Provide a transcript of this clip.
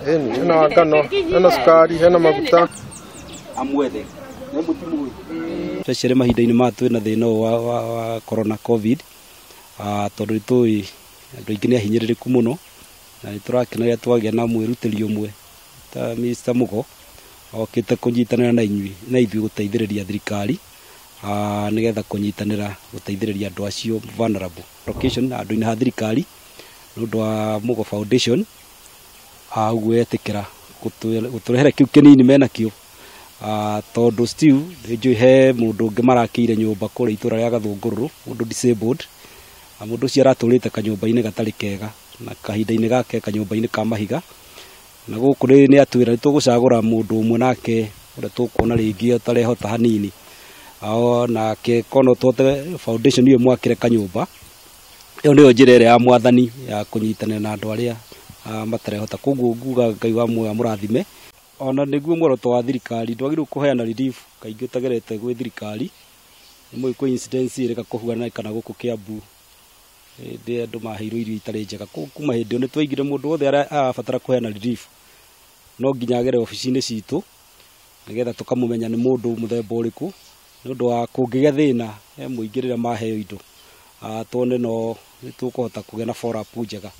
Ĩni, hena ngano, hena cukari, hena maguta. Amwethe nĩ mũtimũĩ. Especially mahinda-inĩ maya twĩna thĩna ũyũ wa corona covid, tondũ nĩ tũĩ andũ aingĩ nĩ ahinyĩrĩrĩku mũno, na nĩ tũrakena rĩrĩa twagĩa na mwĩrutĩri ũmwe ta Mr. Mugo okĩte kũnyitanĩra na inyuĩ na ithuĩ gũteithĩrĩria thirikari, nĩgetha kũnyitanĩra gũteithĩrĩria andũ acio vulnerable location andũ-inĩ ha thirikari nĩ ũndũ wa Mugo Foundation, ũguo etĩkĩra gũtũrehera kĩu kĩnini menakĩo, tondũ still nĩ njũĩ he mũndũ ũngĩ marakĩire nyũmba kũrĩa itũra rĩa Gathũngũrũrũ, mũndũ disabled, na mũndũ ũcio aratũrĩte kanyũmba-inĩ gatarĩ kega na kahinda-inĩ gake kanyũmba-inĩ ka mahiga, na gũkũ nĩ atwĩra nĩ tũgũcagũra mũndũ ũmwe nake ũrĩa tũkuona rĩngĩ atarehota hanini, nake kono tũhote foundation ĩyo mwakĩre kanyũmba. Ĩyo nĩyo njĩra ĩrĩa ya mwathani ya kũnyitanĩra na andũ arĩa matarehota. Koguo nguga Ngai wa muoyo amũrathime. Ona nĩguo muoroto wa thirikari ndwagĩrĩirwo kũheana relief kaingĩ ũtagerete gwĩ thirikari. Nĩ mũĩ kwĩ incidents ĩrĩga kũhuana gũkũ Kiambu hĩndĩ andũ maheirwo irio itarĩ njega. Kuma hĩndĩ ĩyo nĩ twaigire mũndũ wothe arabatara kũheana relief no nginya agere obici-inĩ citũ nĩgetha tũkamũmenya nĩ mũndũ mũthemba ũrĩkũ, nĩ ũndũ wa kũngĩgĩa thĩna he mũingĩ rĩrĩa maheo indo, tuone no nĩ tũkũhota kũgĩa na follow up njega.